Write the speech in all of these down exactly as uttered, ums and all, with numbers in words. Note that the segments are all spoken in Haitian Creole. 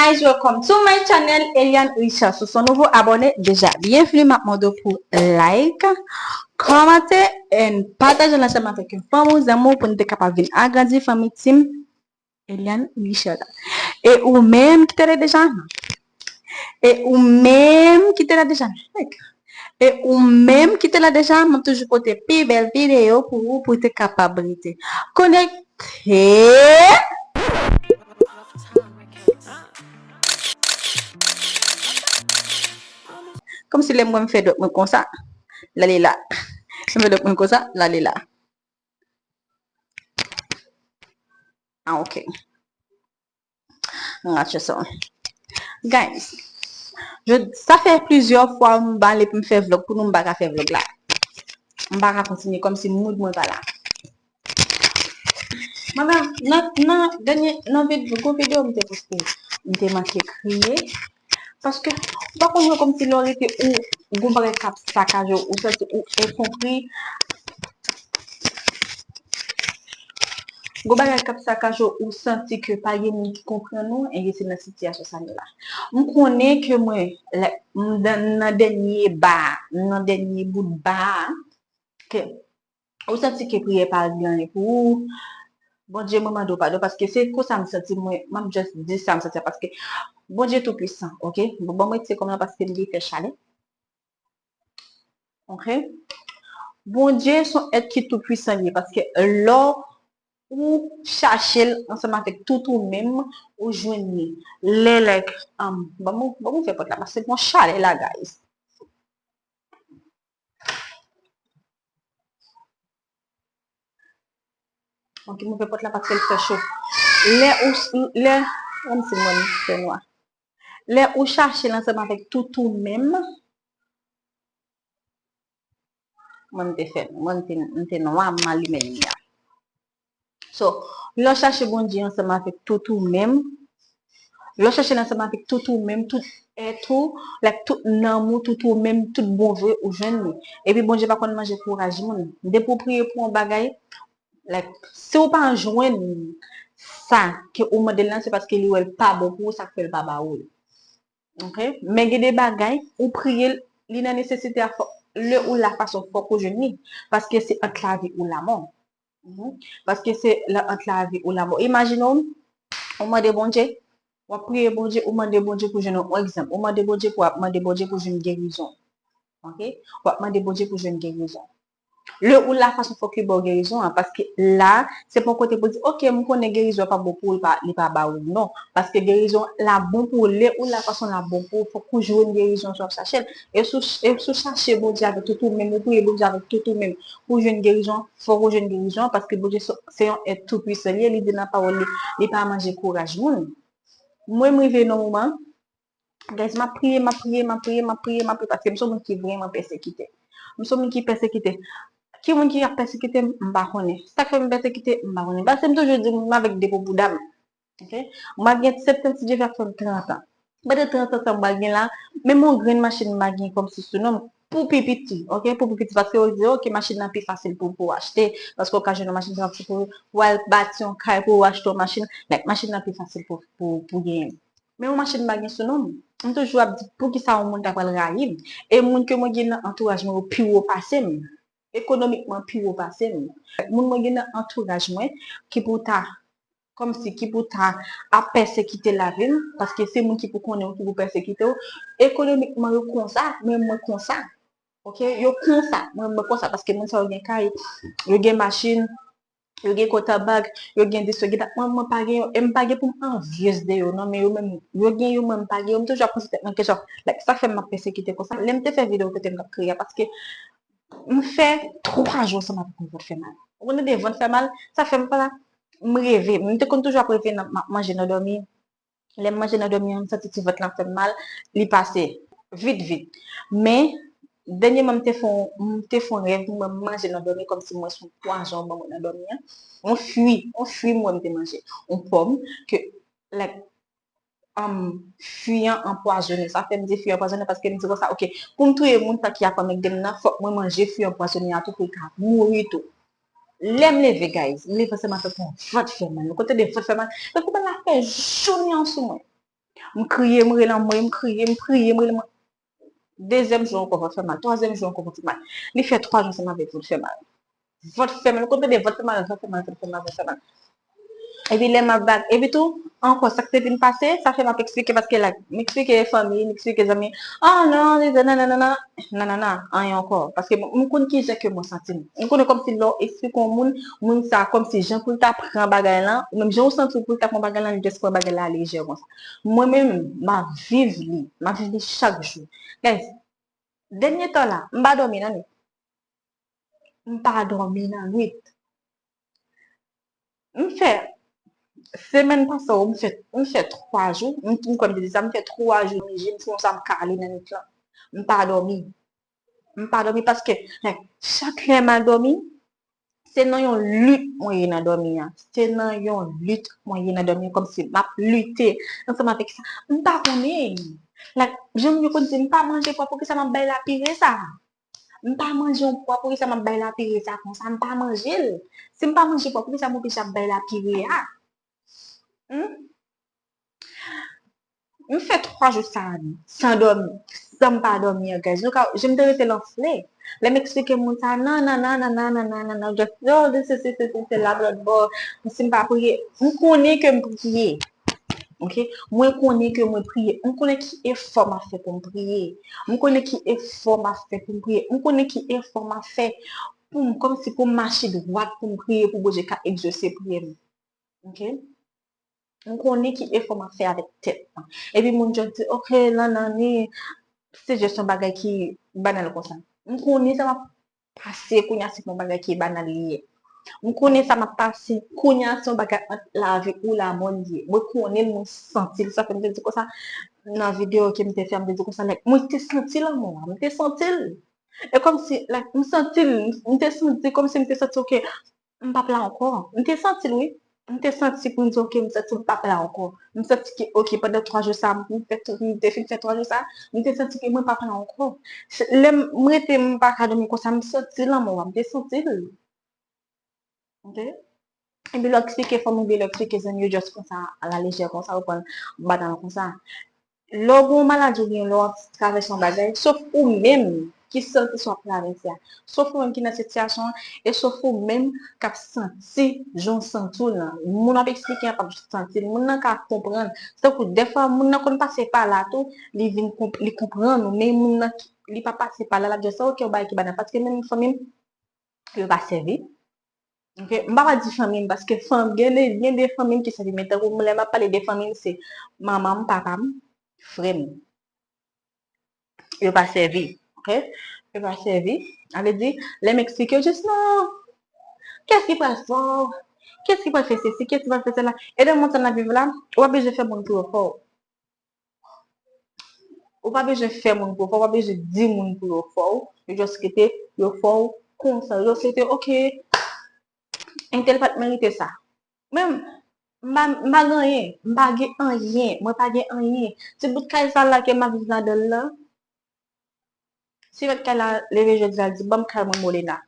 Guys, welcome to my channel, Eliane Richard. Si w se yon nouvo abòne, deja byenvini, m ap mande w pou like, kòmante, and pataje l ansanm avèk yon fanmi ou, zanmi w pou nou te kapab vin agrandi fanmi Team Eliane Richard. E ou menm ki te la deja, e ou menm ki te la deja, like. E ou menm ki te la deja, m ap toujou pote pi bèl videyo pou ou, pou te kapab rete konekte. Kòmsi lè mwen m fè dòt mwen konsa, l ale la. Lè m fè dòt mwen konsa, l ale la. Ah, ok. M rache sa. Guys, je, sa fè plizyè fwa m ba ale pou m fè vlòg, pou nou m pa ka fè vlòg la. M pa ka kontinye kòmsi mood mwen pa la. Mwen menm, nan, nan dènye, nan vid-, gwo videyo m te poste, m te manke kriye. Paske, ou pa konn wè kòmsi lè w rete ou, gon bagay k ap sakaje w, ou santi ou enkonpri. Gon bagay k ap sakaje w, ou santi ke pa gen moun ki konprann ou, enben se nan sitiyasyon sa nou la. M konnen ke mwen, lè, m nan, nan dènye ba, m nan dènye bout ba, ke ou santi ke priyè pa regle anyen pou ou, Bondye, mwen mande w padon, paske se konsa m santi mwen, m ap just di sa m santi a, paske Bondye tou pwisan, ok? Bon, ban mwen retire kò m nan paske m gen fè chalè. Ok? Bondye se yon èt ki tou pwisan li ye, paske lè ou chache l ansanm avèk tout ou menm, ou jwenn li. Lè, like, um, ban mwen, ban mwen fè pòt la, paske gon chalè la, guys. Ok, m ouvè pòt la paske l fè cho. Lè ou, lè, kòmsi mwen fè nwa. Lè ou chache l ansanm avèk tout ou menm, mwen m te fè, mwen m te, m te nwa, m alimen limyè a. So, lè w chache Bondye ansanm avèk tout ou menm, lè w chache l ansanm avèk tout ou menm, tout èt ou, like, tout nanm ou, tout ou menm, tout bon vre, ou jwenn li. Epi Bondye pa konn manje kouraj moun. Depi w priye pou yon bagay, like, si w pa jwenn sa ke ou mande l lan, se paske li wè l pa bon pou ou, sa k fè l pa ba ou l. Ok? Men gen de bagay, ou priye l, li nan nesesite a, fò, lè ou la fason, fòk ou jwenn li. Paske se ant lavi ou lamò. Mhm. Paske se la, ant lavi ou lamò. Imajine w, ou mande Bondye, w ap priye Bondye, ou mande Bondye pou jwenn yon egzanp. Ou mande Bondye pou, w ap mande Bondye pou jwenn gerizon. Ok? W ap mande Bondye pou jwenn gerizon. Lè ou la fason fòk li ba w gerizon an, paske la, se pa yon kote pou di, ok, m konnen gerizon an pa bon pou ou, li pa, li pa ba ou, non. Paske gerizon la bon pou ou, lè ou la fason la bon pou ou, fòk ou jwenn gerizon sa w ap chache l. E si w, e si w chache Bondye avèk tout ou menm, ou priye Bondye avèk tout ou menm, pou w jwenn gerizon, fòk ou jwenn gerizon, paske Bondye se, se yon èt tou pwisan li ye, li di nan pawòl li, li pa manje kouraj moun. Mwen, m rive nan moman, guys, m ap priye, m ap priye, m ap priye, m ap priye, m ap priye, paske m se yon moun ki vrèman pèsekite. M se yon moun ki pèsekite. Ki moun ki ap pèsekite m, m pa konnen. Sa k fè m pèsekite, m pa konnen. Paske m toujou di moun, m avèk depo bouda m. Ok? Mwen gen septann, si Dye vle, ap fè m trant an. Pandan trant an, sa m pral gen la, menm yon grenn machin m pa gen kòmsi sou non m, pou pi piti, ok? Pou pi piti, paske yo di, ok, machin nan pi fasil pou, pou achte, paske w ka jwenn yon machin pi fasil pou, pou al bati yon kay, pou w achte yon machin, like, machin nan pi fasil pou, pou, pou genyen. Men yon machin m pa gen sou non m. M toujou ap di, poukisa yon moun ta pral rayi m? E moun ke mwen gen nan antouraj mwen yo pi wo pase m. Ekonomikman pi wo pase m. Moun mwen gen nan antouraj mwen ki pou ta kòmsi ki pou ta ap pèsekite lavi m, paske se moun ki pou konnen w, ki pou pèsekite w. Ekonomikman, yo konsa, men mwen konsa. Ok? Yo konsa, men mwen konsa, paske moun sa yo gen kay, yo gen machin, yo gen kont an bank, yo gen dis, yo gen dat. Mwen, mwen pa gen yo, e m pa gen pou m anvyez de yo, non, men yo menm, yo gen yo, mwen m pa gen yo, m toujou ap poze tèt mwen kesyon, like, sa k fè m ap pèsekite konsa? Lè m te fè videyo kote m t ap kriye a, paske m fè twa jou ansanm avèk yon vant fè mal. Ou konn tande vant fè mal? Sa fè m pa, m reve. M te konn toujou ap reve nan, m ap manje nan dòmi. Lè m manje nan dòmi an, m santi ti vant lan fè m mal, li pase vit, vit. Men, dènyèman, m te fè yon, m te fè yon rèv, m wè m manje nan dòmi kòmsi m wè se yon pwazon yo ban mwen nan dòmi an. Yon fwi, yon fwi m wè m te manje. Yon pòm, ke, like, um, fwi an anpwazonnen. Sa fè m di fwi an anpwazonnen paske m di konsa, ok, pou m touye moun sa ki ap anmègde m nan, fòk mwen manje fwi anpwazonnen a tou pou l ka mouri tou. Lè m leve, guys, m leve ansanm avèk yon vant fè mal. Nou konn tande vant fè mal? Vant fè mal la fè jounen an sou mwen. M kriye, m rele anmwe, m kriye, m kriye, m rele anmwe. Dezyèm jou ankò, vant fè mal. Twazyèm jou ankò, vant fè mal. Li fè twa jou ansanm avèk vant fè mal. Vant fè mal. Ou konn tande vant fè mal, vant fè mal, vant fè mal, vant fè mal. Epi lè m ap bat, epi tou, ankò, sa k te vin pase, sa fè m ap eksplike, paske la, m eksplike fanmi, m eksplike zanmi, oh non, li di, non, non, non, non, non, non, non, anyen ankò. Paske m, m konn ki jan ke mwen santi m. M konnen kòmsi lè w eksplike yon moun, moun sa, kòmsi jan pou l ta pran bagay lan, ou menm jan ou santi w pou l ta pran bagay lan, li just pran bagay la lejè konsa. Mwen menm, m ap viv li, m ap viv li chak jou. Guys, dènye tan la, m pa dòmi nan nwit. M pa dòmi nan nwit. M fè, semèn pase, m fè, m fè twa jou, m, m kwè m te di sa, m fè twa jou, m jim, se konsa m kale nan nwit lan. M pa dòmi. M pa dòmi paske, like, chak lè m al dòmi, se nan yon lit mwen ye nan dòmi an. Se nan yon lit mwen ye nan dòmi an, kòmsi m ap lite ansanm avèk sa. M pa konnen. Like, jan moun yo konn di, m pa manje pwa, poukisa m ap bay lapire sa? M pa manje yon pwa, poukisa m ap bay lapire sa konsa? M pa manje l. Si m pa manje pwa, poukisa m oblije ap bay lapire a? Hmm? M fè twa jou sa a san dòmi, san m pa dòmi an, guys. Nou ka, je m te rete l anfle. Lè m eksplike moun sa, nan, nan, nan, just, oh, this is, this is, this is, la, lòt bò, si m pa priye, m konnen ke m priye. Ok? Mwen konnen ke mwen priye. M konnen ki efò m ap fè pou m priye. M konnen ki efò m ap fè pou m priye. M konnen ki efò m ap fè pou m, kòmsi pou m mache dwat, pou m priye, pou Bondye ka egzose priyè m. Ok? M konnen ki efò m ap fè avèk tèt lan. Epi moun just di, ok, nan, nan, ni, se just yon bagay ki banal konsa. M konnen sa m ap pase kounye a, se yon bagay ki banal li ye. M konnen sa m ap pase kounye a, se yon bagay ant lavi ou lamò li ye. Mwen konnen l, mwen santi l, sa fè m te di konsa, nan videyo ke m te fè, m te di konsa, like, mwen te santi lanmò a, m te santi l. E kòmsi, like, m santi l, m te santi kòmsi m te santi, ok, m p ap la ankò. M te santi l, wi. M te santi pou m di, ok, m santi m p ap la ankò. M santi ke, ok, pandan twa jou sa, m fè, m te fin fè twa jou sa, m te santi ke mwen p ap la ankò. Lè m rete, m pa ka dòmi konsa, m santi lanmò a, m te santi l. Ok? Epi lè w eksplike fanmi, epi lè w eksplike zanmi yo, just konsa, alalejè konsa, ou pran banal konsa. Lè w gen yon maladi oubyen lè w ap travèse yon bagay, sof ou menm ki santi sa w ap travèse a, sof ou menm ki nan sitiyasyon an, e sof ou menm k ap santi jan w santi w lan. Moun w ap eksplike an p ap santi l, moun nan ka konprann. Se tankou dèfwa moun nan konn pase pa la tou, li vin konp-, li konprann ou, men moun nan ki, li pa pase pa la, l ap di, ok, yon bagay ki banal, paske menm fanmi m, yo pa sèvi. Ok, m pa va di fanmi m, paske fanm, gen de, gen de fanmi m ki sèvi, men tankou lè m ap pale de fanmi m, se manman m, papa m, frè m. Yo pa sèvi, ok? Yo pa sèvi. Sa vle di, lè m eksplike yo, just non, kiyès ki pral fè w? Kiyès ki pral fè sesi? Kiyès ki pral fè sela? E nan mond sa n ap viv la, ou pa bezwen fè moun pou yo fè w. Ou pa bezwen fè moun pou yo fè w, ou pa bezwen di moun pou yo fè w. Yo just rete, yo fè w konsa. Yo just rete, ok, entèl pa t merite sa. Men, m pa, m pa gen anyen, m pa gen anyen, mwen pa gen anyen. Ti bout kay sa la ke m ap viv ladan l lan, si mèt kay la leve jodi a, l di, ban m kay mwen, Molena.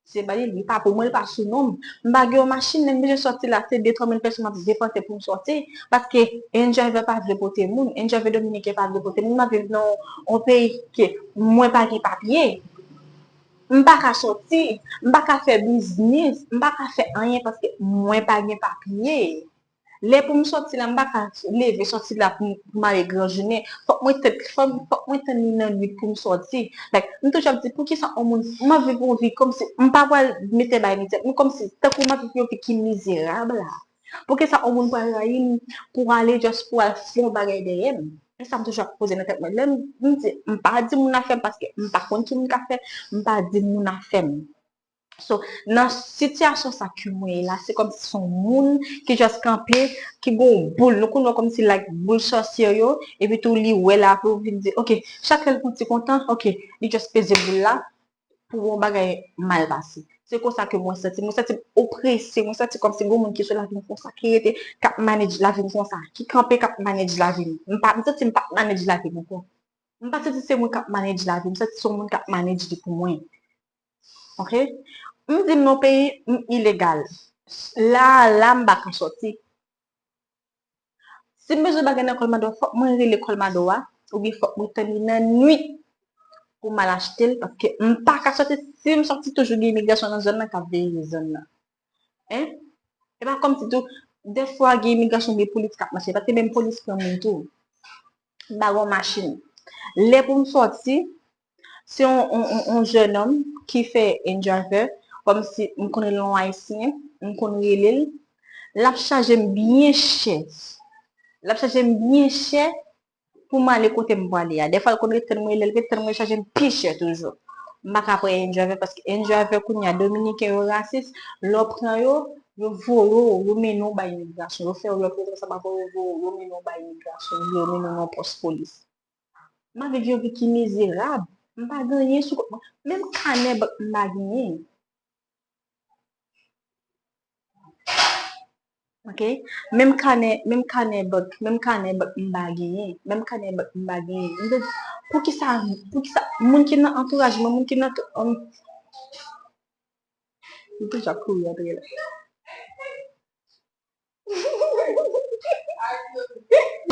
Se pa li, li pa pou mwen, li pa sou non m. M pa gen yon machin, lè m bezwen sòti la, se de twa mil pèso m ap depanse pou m sòti. Paske yon drivè pa vle pote moun, yon drivè dominiken pa vle pote moun. M ap viv nan yon peyi ke mwen pa gen papye. M pa ka sòti, m pa ka fè biznis, m pa ka fè anyen paske mwen pa gen papye. Lè pou m sòti la, m pa ka leve sòti la pou m, pou m ale gran jounen. Fòk mwen tann, fòk, fòk mwen tann li nan nwit pou m sòti. Like, m toujou ap di, poukisa yon moun, m ap viv yon vi kòmsi, m pa pral mete bay nan tèt mwen, kòmsi, tankou m ap viv yon vi ki mizerab la. Poukisa yon moun pral rayi m pou ale just pou al fè yon bagay dèyè m? E sa m toujou ap poze nan tèt mwen. Lè m, m di, m pa di moun afè m paske m pa konn ki moun k ap fè, m pa di moun afè m. So, nan sitiyasyon sa ke mwen ye la, se kòmsi se yon moun ki just kanpe, ki gon boul. Nou konn wè kòmsi like boul sòsyè yo, epi tou li wè lavi w vin di, ok, chak lè l konn ti kontan, ok, li just peze boul la pou yon bagay mal pase. Se konsa ke mwen santi. Mwen santi m oprese, mwen santi kòmsi gon moun ki sou lavi m konsa, ki rete, k ap manage lavi m konsa, ki kanpe, k ap manage lavi m. M pa, m santi m pa manage lavi m ankò. M pa santi se mwen k ap manage lavi m, m santi se yon moun k ap manage li pou mwen. Ok? M di m nan peyi, m ilegal. La, la, m pa ka sòti. Si m bezwen bagay nan Colmado, fòk mwen rele Colmado a, oubyen fòk mwen tann li nan nwit pou m al achte l, paske m pa ka sòti, si m sòti toujou gen imigrasyon nan zòn nan k ap veye zòn nan. Hein? E pa kòmsi tou, dèfwa gen imigrasyon, gen polis k ap mache, paske menm polis pran moun tou. M pa gen machin. Lè pou m sòti, se yon, yon, yon, yon jènòm ki fè en driver, kòmsi m konn rele yon ayisyen, m konn rele l, l ap chaje m byen chè. L ap chaje m byen chè pou m ale kote m prale a. Dèfwa l konn ret tann mwen, lè l ret tann mwen, l chaje m pi chè toujou. M pa ka pran en driver paske en driver kounye a, dominiken yo rasis, lè w pran yo, yo voye w, yo mennen w bay imigrasyon. Yo fè w, yo fè w sa pa fè w, yo voye w, yo mennen w bay imigrasyon, yo mennen w nan pòs polis. M ap viv yon vi ki mizerab. M pa gen anyen sou kont mwen. Menm kanè bank m pa genyen. Ok? Menm kanè, menm kanè bank, menm kanè bank m pa genyen. Menm kanè bank m pa genyen. M te di, poukisa, poukisa moun ki nan antouraj mwen, moun ki nan tou, um, m toujou ap kouri antre la.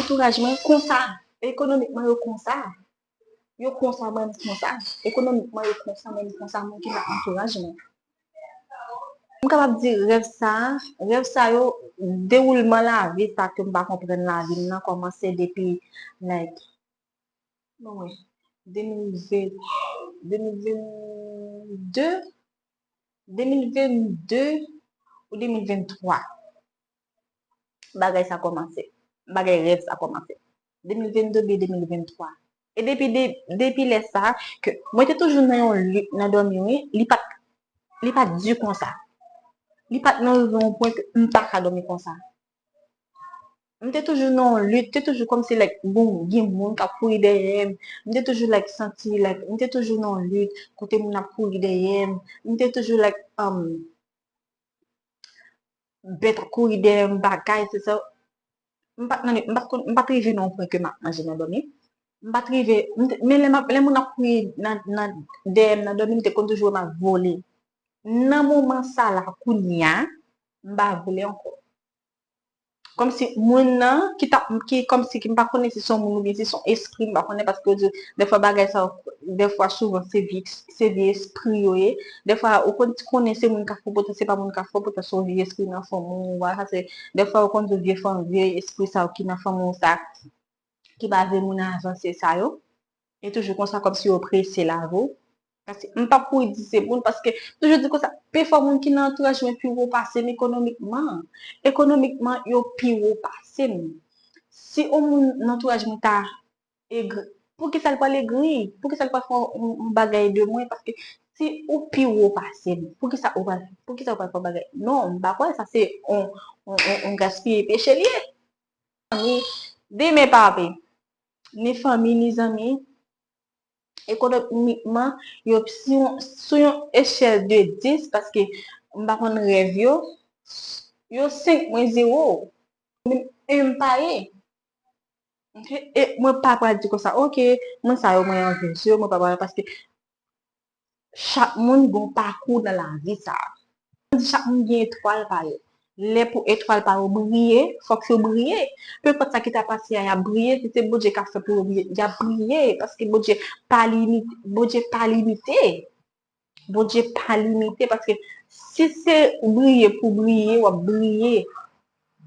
Antouraj mwen konsa, ekonomikman yo konsa. Yo konsa, mwen menm konsa. Ekonomikman yo konsa, mwen menm konsa, moun ki nan antouraj mwen. M kapab di rèv sa, rèv sa yo, dewoulman lavi sa ke m pa konprann lavi m nan kòmanse depi, like, bon, wi, de mil ven, de mil ven de, de mil ven de ou de mil ven twa. Bagay sa kòmanse. Bagay rèv sa kòmanse. De mil ven de oubyen de mil ven twa. E depi, de, depi lè sa, ke mwen te toujou nan yon lit nan dòmi, wi, li pa t, li pa t di konsa. Li pa t nan yon pwen ke m pa ka dòmi konsa. M te toujou nan yon lit, te toujou kòmsi, like, bon, gen moun k ap kouri dèyè m. M te toujou, like, santi, like, m te toujou nan yon lit, kote moun ap kouri dèyè m. M te toujou, like, um, bèt ap kouri dèyè m, bagay, se sa. M pa t nan, m pa t konn, m pa t rive nan yon pwen ke m ap manje nan dòmi. M pa t rive, m te, men lè m ap, lè moun ap kouri nan, nan, dèyè m nan dòmi, m te konn toujou wè m ap vole. Nan moman sa la, kounye a, m pa vole ankò. Kòmsi moun nan, ki ta, ki, kòmsi ki m pa konnen si se yon moun oubyen si se yon espri, m pa konnen, paske yo di, dèfwa bagay sa yo, dèfwa souvan se vye, se vye espri yo ye. Dèfwa ou konn konnen se moun k ap fè w pote, se pa moun k ap fè w pote, se yon vye espri nan fanmi w, ou wè sa se, dèfwa ou konn di vye fanm, vye espri sa yo ki nan fanmi w sa, ki pa vle moun avanse sa yo. E toujou konsa, kòmsi yo prese lavi w. Paske m p ap kouri di se moun, paske m toujou di konsa, pifò moun ki nan antouraj mwen pi wo pase m ekonomikman. Ekonomikman, yo pi wo pase m. Si yon moun nan antouraj mwen ta egri, poukisa l pral egri? Poukisa l pral fè yon, yon bagay de mwen? Paske si ou pi wo pase m, poukisa ou pral, poukisa ou pral fè yon bagay? Non, m pa kwè sa se yon, yon, yon, yon gaspiye peche l ye. Ni demen pa pe, ni fanmi, ni zanmi, ekonomikman, yo si yon, sou yon echèl de dis, paske m pa konn rèv yo, yo senk mwen zewo. Menm en m pa ye. Ok? E mwen pa pral di konsa, ok, moun sa yo, mwen anvè yo, mwen pa pral, paske chak moun gon pakou nan lavi sa. Di chak moun gen etwal pa yo. Lè pou etwal pa yo briye, fòk yo briye. Penpòt sa ki ta pase a, y ap briye. Si se Bondye k ap fè pou yo briye, y ap briye. Paske Bondye pa limite. Bondye pa limite. Bondye pa limite. Paske si se briye pou briye, w ap briye.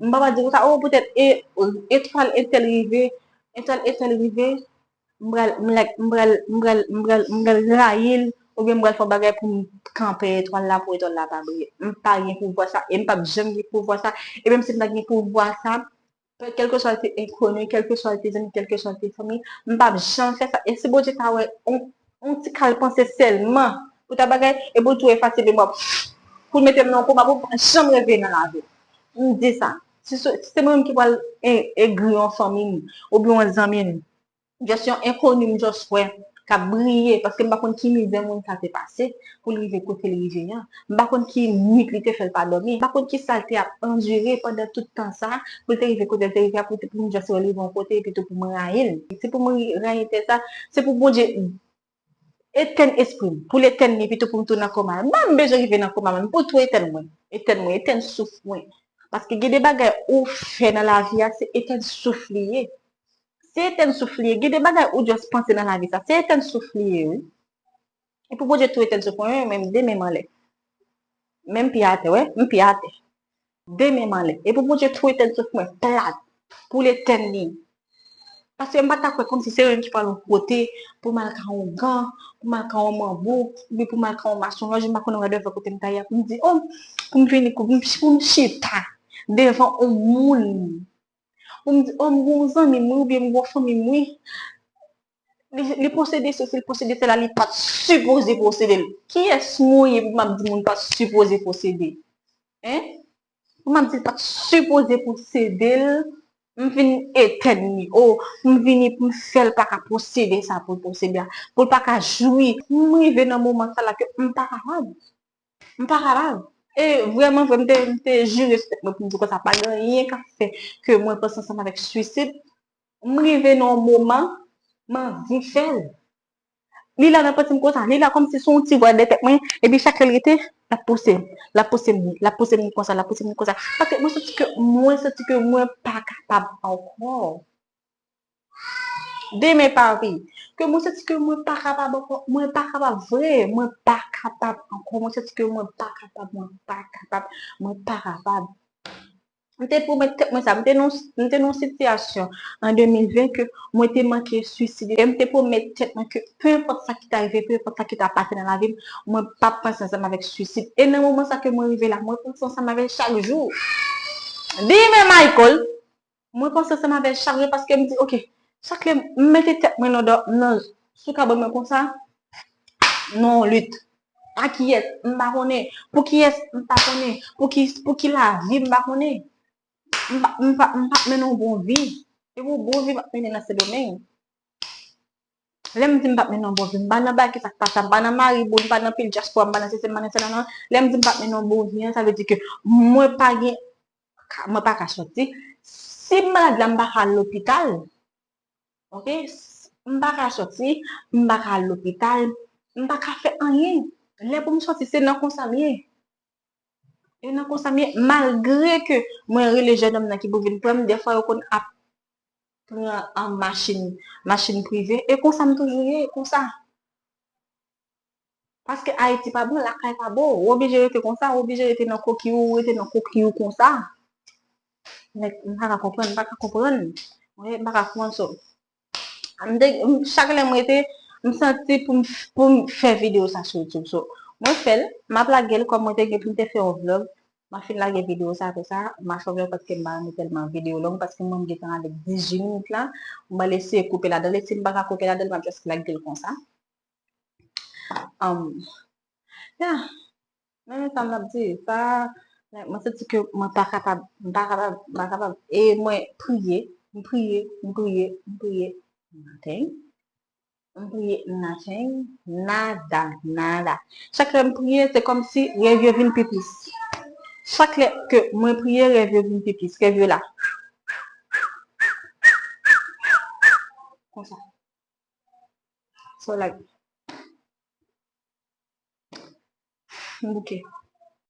M pa pral di konsa, oh, poutèt e, etwal entèl rive, etwal entèl rive, m pral, m like, m pral, m pral, m pral, m pral rayi l, oubyen m pral fè yon bagay pou m kanpe etwal la, pou etwal la pa briye. M pa gen pouvwa sa, e m p ap janm gen pouvwa sa, e menm si m ta gen pouvwa sa, kèlkeswa l te enkoni, kèlkeswa l te zanmi, kèlkeswa l te fanmi, m p ap janm fè sa. E si Bondye ta wè yon, yon ti kal panse sèlman pou ta bagay, e pou l tou efase memwa, pou l mete m nan yon koma, pou m pa janm reveye nan lavi m. M di sa. Si se, si se mwen menm ki pral e, egri yon fanmi m, oubyen yon zanmi m, just yon enkoni m just wè k ap briye, paske m pa konn ki mizè moun sa te pase pou l rive kote l rive an. M pa konn ki nwit li te fè l pa dòmi. M pa konn ki sa l te ap andire pandan tout tan sa pou l te rive kote l te rive a, pou, pou m just wè l rive yon kote epi tou pou m rayi l. Se pou m rayi tèt sa, se pou Bondye etèn espri m, pou l etèn li pito pou m tou nan koma. M pa bezwen rive nan koma, mwen, pou tou etèn mwen. Etèn mwen, etèn souf mwen. Paske gen de bagay ou fè nan lavi a, se etèn souf li ye. Se etèn souf li ye. Gen de bagay ou just panse nan lavi sa, se etèn souf li ye, wi. E pou Bondye tou etèn souf mwen, men m de men m anlè. Men m pye atè, wè, m pye atè. De men m anlè. E pou Bondye tou etèn souf mwen plat pou letènite. Paske m pa ta kwè kòmsi se yon ki pral yon kote pou m al ka yon gang, pou m al ka yon manbo, oubyen pou m al ka yon masonlòj, m pa konn wè devè kote m ta ye a, pou m di, oh, pou m vini, pou m, pou m chita devan yon moun, pou m di, oh, m gon zanmi m wi, oubyen m gon fanmi m wi. Li, li posede sesi, li posede sela, li pa t sipoze posede l. Kiyès mwen ye pou m ap di moun pa t sipoze posede? Hein? Pou m ap di l pa t sipoze posede l, m vin etèn li. Oh, m vini pou m fè l pa ka posede sa pou l posede a. Pou l pa ka jwi. M rive nan moman sa la ke m pa kapab. M pa kapab. E vrèman vre, m te, m te jire sou tèt mwen pou m di konsa, pa gen anyen k ap fè ke mwen panse ansanm avèk swisid. M rive nan yon moman, m anvi fè l. Li la nan panse m konsa, li la kòmsi se yon ti vwa dèyè tèt mwen, epi chak lè l rete, l ap pouse m, l ap pouse m, l ap pouse m konsa, l ap pouse m konsa. Paske mwen santi ke, mwen santi ke mwen pa kapab ankò. Demen pa vini. Ke mwen santi ke mwen pa kapab ankò, mwen pa kapab vre, mwen pa kapab ankò, mwen santi ke mwen pa kapab, mwen pa kapab, mwen pa kapab. M te pwomèt tèt mwen sa. M te nan, m te nan yon sitiyasyon an de mil ven ke mwen te manke swiside. E m te pwomèt tèt mwen ke, pe enpòt sa ki ta rive, pe enpòt sa ki ta pase nan lavi m, mwen p ap panse ansanm avèk swisid. E nan moman sa ke mwen rive la, mwen panse ansanm avè l chak jou. Di men Michael, mwen panse ansanm avè l chak jou paske m di, oke, chak lè m mete tèt mwen nan, nan, sou kabann mwen konsa, nan yon lit. A kiyès? M pa konnen. Pou kiyès? M pa konnen. Pou ki, pou ki lavi? M pa konnen. M pa, m pa, m pa mennen yon bon vi. E pou bon vi m ap mennen nan Sendomeng. Lè m di m p ap mennen yon bon vi, m pa nan bagay ki sa k pase a, m pa nan Maribo, m pa nan pil dyaspora, m pa nan sesi, m pa nan sela, non. Lè m di m p ap mennen yon bon vi an, sa vle di ke mwen pa gen, mwen pa ka sòti. Si m malad la, m pa ka al lopital. Oke? M pa ka sòti, m pa ka al lopital, m pa ka fè anyen. Lè pou m sòti, se nan konsa m ye. E nan konsa m ye, malgre ke mwen rele jennonm nan ki pou vin pran m, dèfwa yo konn ap pran an machin, machin prive. E konsa m toujou ye, konsa. Paske Ayiti pa bon, lakay pa bon. Ou oblije rete konsa, ou oblije rete nan koki w, ou rete nan koki w konsa. Nèg, m pa ka konprann, m pa ka konprann. Wi, m pa ka konprann, so. M te, m, chak lè m rete, m santi pou m, pou m fè videyo sa sou YouTube. So, mwen fè l, m ap lage l kòm mwen te gen pou m te fè yon vlog. M ap fin lage videyo sa, apre sa, m ap fè yon vlog paske m pa renmen tèlman videyo long, paske mwen m gentan avèk dizuit minit la. M pral eseye koupe ladan l, e si m pa ka koupe ladan l, m ap just lage l konsa. Um, yeah. Men, men sa m ap di, sa, mwen santi ke mwen pa kapab, m pa kapab, m pa kapab. E mwen priye, m priye, m priye, m priye, nothing. M priye, nothing, nada, nada. Chak lè m priye, se kòmsi rèv yo vin pi plis. Chak lè ke mwen priye, rèv yo vin pi plis, rèv yo la. Konsa. So, like, m bouke.